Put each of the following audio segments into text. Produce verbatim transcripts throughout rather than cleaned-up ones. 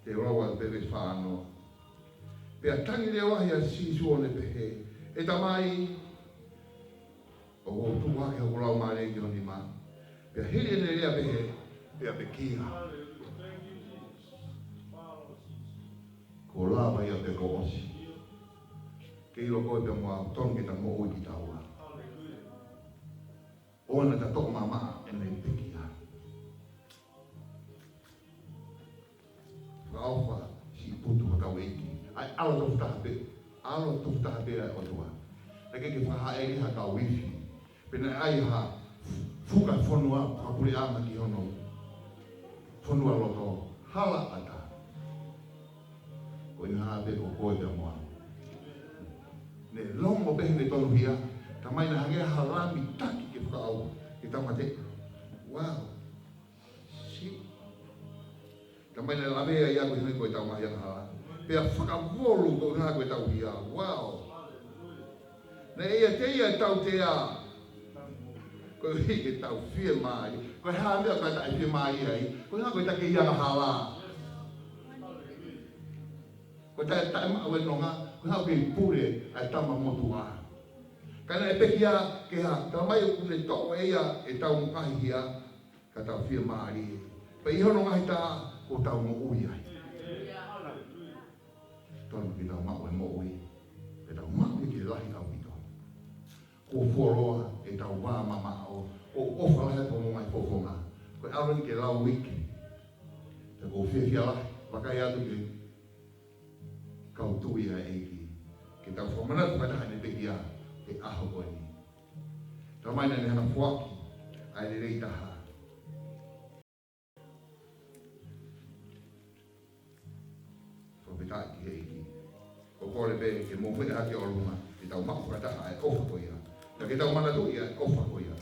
Te lau ʻa e veesi fā noa. Pea tangi leva ʻa Sīsū ʻo ne pehē, ʻE Tamai, ʻoku ou tuku hake hoku laumālie ki ho nima. Pea hili ʻene lea pehē, pea pekia. Kuo lava ia pea kuo ʻosi. Ke ʻilo koe pea mo au, tonu ke ta moʻui kitaua. ʻOua naʻa ta toʻo mamaʻo ʻene pekia. Fakaʻofa siʻi putu hotau ʻEiki. ʻA e ʻAlo tofu taha pē, ʻAlo tofu taha pē ʻa e ʻOtua. Naʻe ʻikai ke fakahā ʻe ia ha kau ifi. Pe naʻe ʻi ai ha fuka fonua, fakapuleʻanga ki hono fonualoto. Hala ʻatā. Ko ia hā pē ko koe pea mo au. Ne longo pē heʻene tonuhia. Tamai, naʻe hangē ha lami taki ke fakaʻau, ke tāmateʻi. Wow. Siʻi. Tamai, naʻe lavea ia ko e hangē ko ʻetau ngaahi angahala. Pea fakavolu ko e hā ko ʻetau hia. Wow. Naʻe ʻiate ia ʻa e tautea. Koeʻuhi ke tau fiemālie. Ko e hā meʻa ka taʻe fiemālie ai? Ko e hā ko e taʻe kei angahala? Ko e taʻe, taʻe maʻu e nonga, ko e hā ʻoku kei pule ʻa e tama motuʻa. Ka naʻe pekia ke hā? Tamai, ʻoku ne toʻo ʻe ia ʻetau ngaahi hia, ka tau fiemālie. Pea ʻi hono ngaahi tā, kuo tau moʻui ai. Tonu ke tau maʻu e moʻui. Ke tau maʻu ia ke lahi ʻaupito. Kuo fuoloa ʻetau vā mamaʻo, ʻoku ʻofa lahi pea mo e ngaahi fofonga. Ko e ʻaho ni ke lau uike. Pea ʻoku ou fiefia lahi, vakai atu ki he kau tui ʻa e ʻEiki. Ke tau fakamanatu fakataha ʻene pekia he ʻaho ko eni. Tamai, naʻa ne hanga ʻo foaki ʻa e lelei taha. Fakafetaʻi ki he ʻEiki. ʻOku ou kole pē ke mou meʻa hake ʻo ʻolunga, ke tau maʻu fakataha ʻa e ʻofa ko ia. Pea ke tau manatuʻi ʻa e ʻofa ko ia.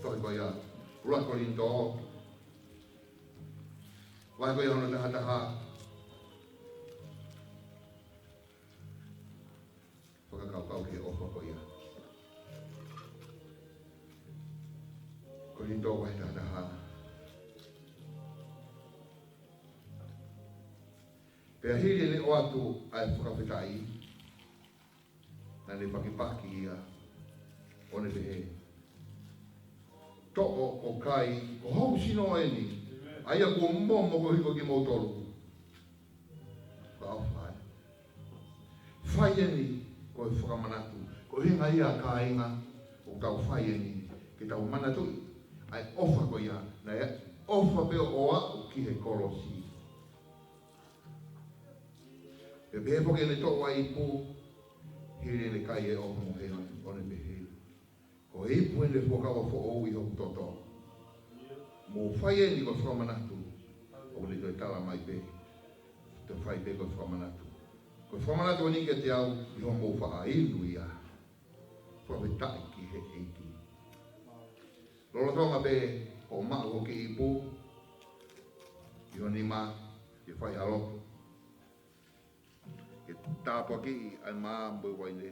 Tohi ko ia, ʻuluaki Kolinitō, vahe ko ia hono taha taha. Fakakaukau ki he ʻofa ko ia. Kolinitō vahe taha taha. Pea hili ʻene ʻoatu ʻa e fakafetaʻi, naʻa ne pakipaki ia, ʻo ne pehē, Toʻo ʻo kai, ko hoku sino eni, ʻa ia kuo momo koeʻuhi ko kimoutolu. Fakaʻofa ē. Fai eni ko e fakamanatu. Ko e ʻuhinga ia, kāinga, ʻoku tau fai eni, ke tau manatuʻi ʻa e ʻofa ko ia, naʻe ʻofa pē ʻo aʻu ki he kolosi. Pea pehē foki ʻene toʻo ʻa e ipu, hili ʻene kai e ʻohomohe, ʻo ne pehē, Ko e ipu eni ʻo e fuakava foʻou ʻi hoku toto. Mou fai eni ko e fakamanatu, ʻoku ne toe tala mai pē. Toe fai pē ko e fakamanatu. Ko e fakamanatu eni kiate au ʻi hoʻomou faʻa inu ia. Fakafetaʻi ki he ʻEiki. Lolotonga pē hoʻo maʻu ho kiʻi ipu ʻi ho nima, ke fai ha lotu, ke tāpuakiʻi ʻa e mā mo e uaine.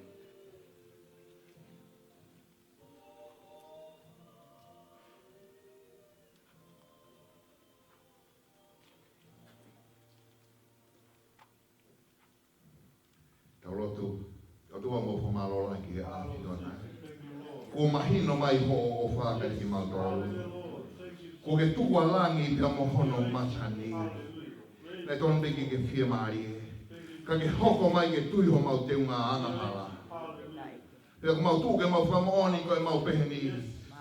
Tau lotu. ʻOtua, mau fakamālō lahi ki he ʻAfiona. Kuo mahino mai hoʻo ʻofa kiate kimautolu. Kuo ke tuku ʻa langi pea mo hono masani. Naʻe tonu pē ke ke fiemālie, ka ke hoko mai ke tui homau teunga angahala. Pea ʻoku mau tuʻu ke mau fakamoʻoni ko ʻemau pehē ni,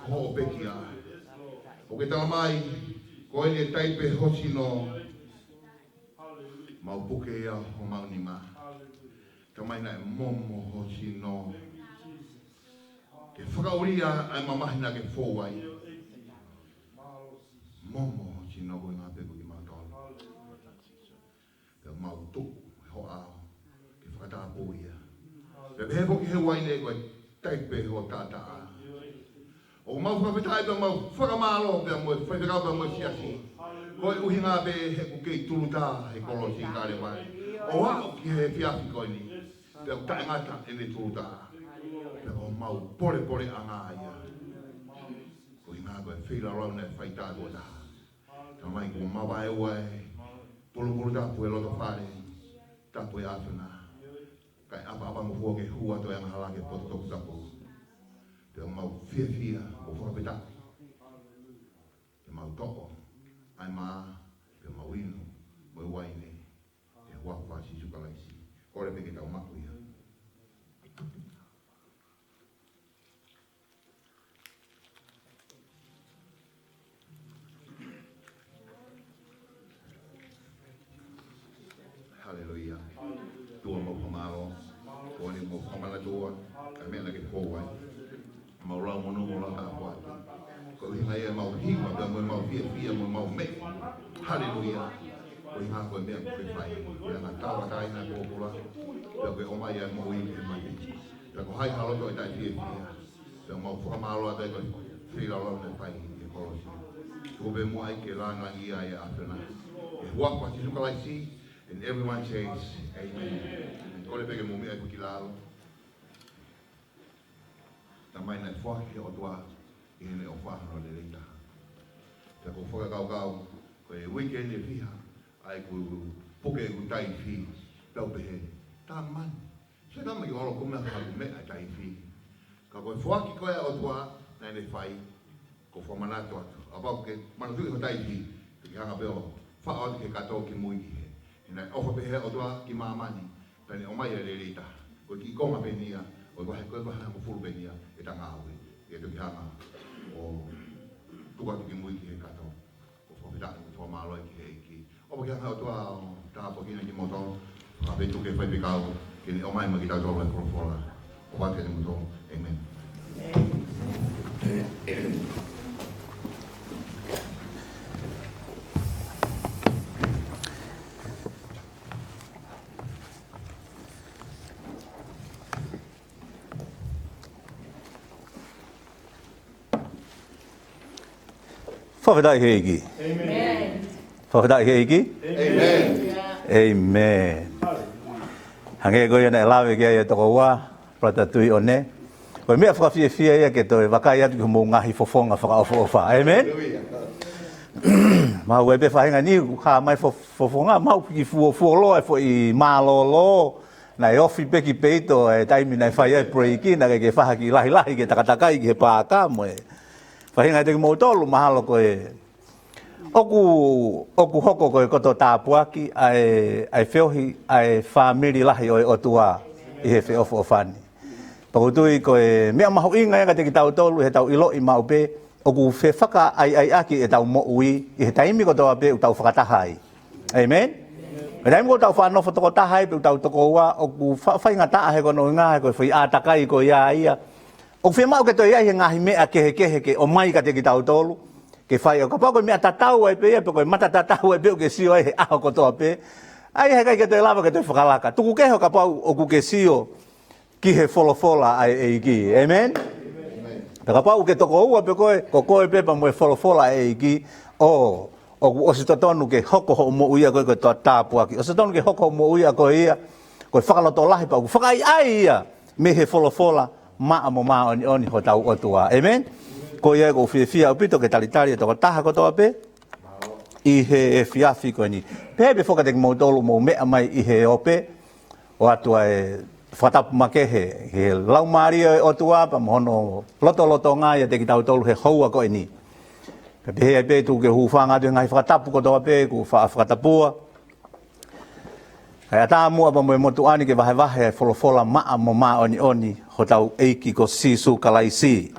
ko hoʻo pekia. ʻOku ke tala mai, ko eni e taipe ho sino, mau puke ia homau nima. Tamai, naʻe momo ho sino ke fakaʻulia ʻa e mamahi naʻa ke fou ai. Momo ho sino koeʻuhi pē ko kimautolu. Pea mau tuʻu he hoʻo ʻao ke fakatapui ia. Pea pehē foki he uaine ko e taipe ho taʻataʻa. ʻOku mau fakafetaʻi pea mau fakamālō pea mo e faifekau pea mo e siasi. Ko e ʻuhinga pē he ʻoku kei tulutā he kolosi Kalevale. ʻO aʻu ki he efiafi ko eni. Pea ʻoku taʻengata ʻene tulutā. Pea ko homau polepoleʻanga ia. Ko e ʻuhinga ko e Feilaulaulau naʻe fai tātou taha. Tamai, kuo mavaeua e pulupulu tapu e loto fale, tapu e ʻAfiona. Kae ʻapaʻapangofua ke hū atu e angahala ki he potu toputapu. Pea mau fiefia, mo fakafetaʻi. Pea mau toʻo ʻa e mā, pea mau inu mo e uaine, ʻi he huafa ʻo Sīsū Kalaisi. Kole pē ke tau maʻu ia. Haleluia. ʻOtua, mau fakamālō. Kuo ne mau fakamālō ʻOtua, ʻa e meʻa naʻa ke fou ai. Mau lau monū, mau lau tāpuaki. Ko e ʻuhinga ia ʻemau hiva, pea mo ʻemau fiefia, mo ʻemau meʻa. Haleluia. Ko e ʻuhinga ko e meʻa kuo ke fai. Pea naʻa tauʻatāina e pōpula. Pea kuo ke ʻomai ʻa e moʻui ki he mate. Pea ko hai ha loto ʻe taʻefiefia. Pea mau fakamālō atu ai ko e feilaulaulau naʻe fai ʻi he kolosi. Tuku pē muʻa ʻEiki ke lāngilangiʻia ai e ʻAfiona. ʻI he huafa ʻo Sīsū Kalaisi, and everyone says, Amen. Kole pē ke mou meʻa ʻi he kiʻi lalo. Tamai, naʻe foaki ʻe he ʻOtua ʻi heʻene ʻofa hono lelei taha. Pea ʻoku ou fakakaukau, ko e uike ni ʻe fiha, ʻa ia ʻoku puke ʻeku taifi, pea u pehē, tamai, se ka mai olo ko e meʻa haku meʻa taifi. Ka ko e foaki ko ē ʻa e ʻOtua naʻa ne fai, ʻoku ou fakamanatu atu. Kapau ʻoku ke manatuʻi hoʻo taifi, ke ke hanga pē ʻo faʻo atu ki he kato kimui ki hē. He naʻe ʻofa pehē ʻa e ʻOtua ki māmani, pea ne ʻomai ʻa e lelei taha. Ko e kiʻi konga pē eni ia, ʻo e vahe, ko e vahe hongofulu pē eni ia ʻeta ngāue. ʻE toki hanga ʻo tuku atu kimui ki he kato. ʻOku ou fakafetaʻi mo fakamālō ki he ʻEiki. ʻOfa ke hanga ʻe he ʻOtua ʻo tāpuakiʻi kimoutolu. Fakafetaʻi ki he faifekau, ke ne ʻomai maʻa kitautolu ʻa e folofola. ʻOfa atu kiate kimoutolu. ʻĒmeni. Fakafetaʻi ki he ʻEiki. ʻĒmeni. Fakafetaʻi ki he ʻEiki. ʻĒmeni. ʻĒmeni. Hangē ko ia naʻe lave ki ai e tokoua, Brother Tuʻiʻone. Ko e meʻa fakafiefia ia ke toe vakai atu ki hoʻomou ngaahi fofonga fakaʻofoʻofa. ʻĒmeni. Haleluia. Maʻu ai pē faʻahinga ni, ʻoku hā mai fo-, fofonga, maʻu kiʻi fuo-, fuoloa e foʻi mālōlō, naʻe ofi pē ki peito e taimi naʻe fai ai e break, naʻe ʻikai ke fai ha kiʻi lahilahi ke takatakai ki he paaka mo e. Faʻahinga ʻiate kimoutolu, mahalo ko e. ʻOku, ʻoku hoko ko e koto tāpuaki ʻa e, ʻa e feohi ʻa e fāmili lahi ʻo e ʻOtua ʻi he feʻofoʻofani. Pea ʻoku ou tui ko e meʻa mahuʻinga ia kiate kitautolu he tau ʻiloʻi maʻu pē, ʻoku fefakaʻaiʻaiʻaki ʻetau moʻui ʻi he taimi kotoa pē ʻoku tau fakataha ai. ʻĒmeni? Ko e taimi ko ē ʻoku tau faʻa nofo tokotaha ai pe ʻoku tau tokoua, ʻoku fa-, faingataʻa he ko hono ʻuhinga he ko e foʻi ʻātakai ko ia ia. ʻOku fiemaʻu ke toe ʻi ai e ngaahi meʻa kehekehe ke ʻomai kiate kitautolu, ke fai ʻo kapau ko e meʻa tatau ai pē ia, pe ko e mata tatau ai pē ʻoku ke sio ai he ʻaho kotoa pē. ʻAi he ʻikai ke toe lava ke toe fakalaka. Tuku kehe ʻo kapau ʻoku ke sio ki he folofola ʻa e ʻEiki. ʻĒmeni? Pea kapau ʻoku ke tokoua pē koe, ko koe pē pea mo e folofola ʻa e ʻEiki, ʻo, ʻoku ʻosi totonu ke hoko hoʻo moʻui ʻa koe ko e tā-, tāpuaki. ʻOsi totonu ke hoko hoʻo moʻui ʻa koe ia, ko e fakalotolahi pea ʻoku fakaʻaiʻai ia mei he folofola maʻa mo māʻoniʻoni hotau ʻOtua. ʻĒmeni? Ko ia ʻoku ou fiefia ʻaupito ke talitali e tokotaha kotoa pē ʻi he efiafi ko eni. Pea pehē foki kiate kimoutolu mou meʻa mai ʻi he ope, ʻoatu ʻa e fakatapu makehe ki he Laumālie ʻo e ʻOtua pea mo hono lotolotonga ʻiate kitautolu he houa ko eni. Pea pehē ai pē tuku ke u hūfanga atu he ngaahi fakatapu kotoa pē kuo faʻa fakatapua. Kae ʻatā muʻa pea mo e motuʻa ni ke vahevahe ʻa e folofola maʻa mo māʻoniʻoni hotau ʻEiki ko Sīsū Kalaisi.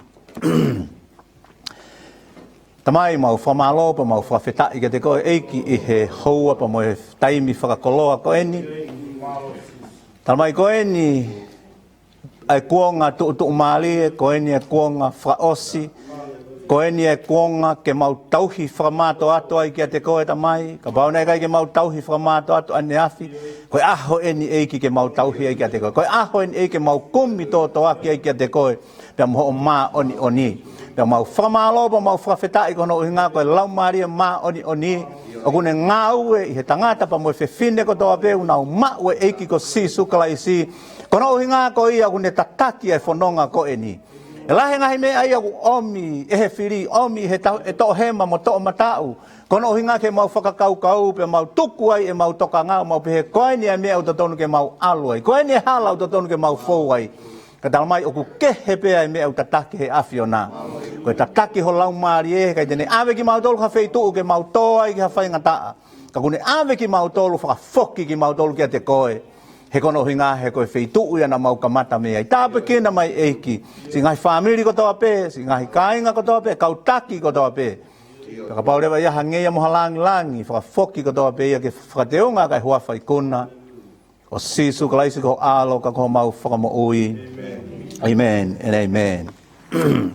Tamai, mau fakamālō pea mau fakafetaʻi kiate koe ʻEiki ʻi he houa pea mo e taimi fakakoloa ko eni. Tamai, ko eni ʻa e kuonga tuʻutuʻumālie, ko eni ʻa e kuonga fakaʻosi, ko eni ʻa e kuonga ke mau tauhi fakamātoato ai kiate koe Tamai, kapau naʻe ʻikai ke mau tauhi fakamātoato ʻaneafi, ko e ʻaho eni ʻEiki ke mau tauhi ai kiate koe, ko e ʻaho eni ʻEiki ke mau kumi tōtōaki ai kiate koe, pea mo hoʻo māʻoniʻoni. Pea mau fakamālō, pea mau fakafetaʻi ko hono ʻuhinga ko e Laumālie Māʻoniʻoni, ʻoku ne ngāue ʻi he tangata pea mo e fefine kotoa pē ʻoku nau maʻu e ʻEiki ko Sīsū Kalaisi. Ko hono ʻuhinga ko ia ʻoku ne tataki ʻa e fononga ko eni. ʻE lahi e ngaahi meʻa ia ʻoku ʻomi ʻe he fili, ʻomi ʻe he tau-, ʻe toʻohema mo toʻomataʻu. Ko hono ʻuhinga ke mau fakakaukau pea mau tuku ai ʻemau tokanga, mau pehē ko eni ʻa e meʻa ʻoku totonu ke mau ʻalu ai. Ko eni e hala ʻoku totonu ke mau fou ai. Ka talamai ʻoku kehe pē ʻa e meʻa ʻoku tataki ʻe he ʻAfiona. Ko e tataki ho Laumālie, ʻikai te ne ʻave kimautolu ki ha feituʻu ke mau tō ai ki ha faingataʻa. Ka ʻoku ne ʻave kimautolu, fakafoki kimautolu kiate koe. He ko hono ʻuhinga he ko e feituʻu ia naʻa mau kamata mei ai. Tāpuekina mai ʻEiki siʻi ngaahi fāmili kotoa pē, siʻi ngaahi kāinga kotoa pē, kau taki kotoa pē. Pea kapau leva ʻe ʻi ai ha ngeia mo ha langilangi, fakafoki kotoa pē ia ke fakateunga ʻaki e huafa ikuna ʻo Sīsū Kalaisi ko ho ʻAlo ka ko homau Fakamoʻui. ʻĒmeni and ʻēmeni.